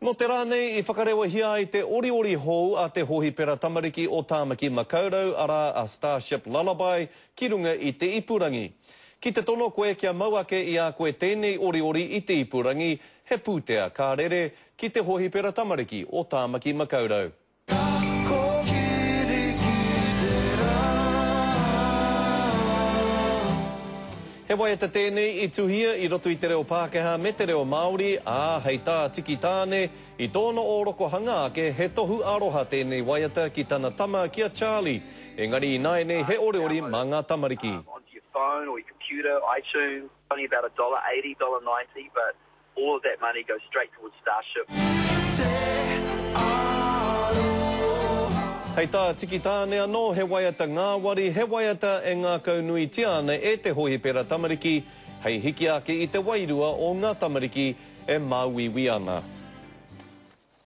Nō te rā nei i whakarewahia ai te oriori hou a te hōhipera tamariki o Tāmaki Makaurau, arā a Starship Lullaby, ki runga i te ipurangi. Ki te tono koe kia mau ake i a koe tēnei oriori i te ipurangi, he pūtea ka rere ki te hōhipera tamariki o Tāmaki Makaurau. Ka kōkiri ki te rā. He waiata tēnei i tuhia i roto i te reo Pākehā me te reo Māori, ā, hei tā Tiki Taane, i tōna ōrokohanga ake he tohu aroha tēnei waiata ki tana tama ki a Charlie, engari ināianei he oriori mā ngā tamariki. All of that money goes straight towards Starship. Te aroha. Hei tā Tiki Taane anō, he waiata ngāwari, he waiata e ngākaunuitia ana e te hōhipera tamariki hei hiki ake i te wairua o ngā tamariki e māuiui ana.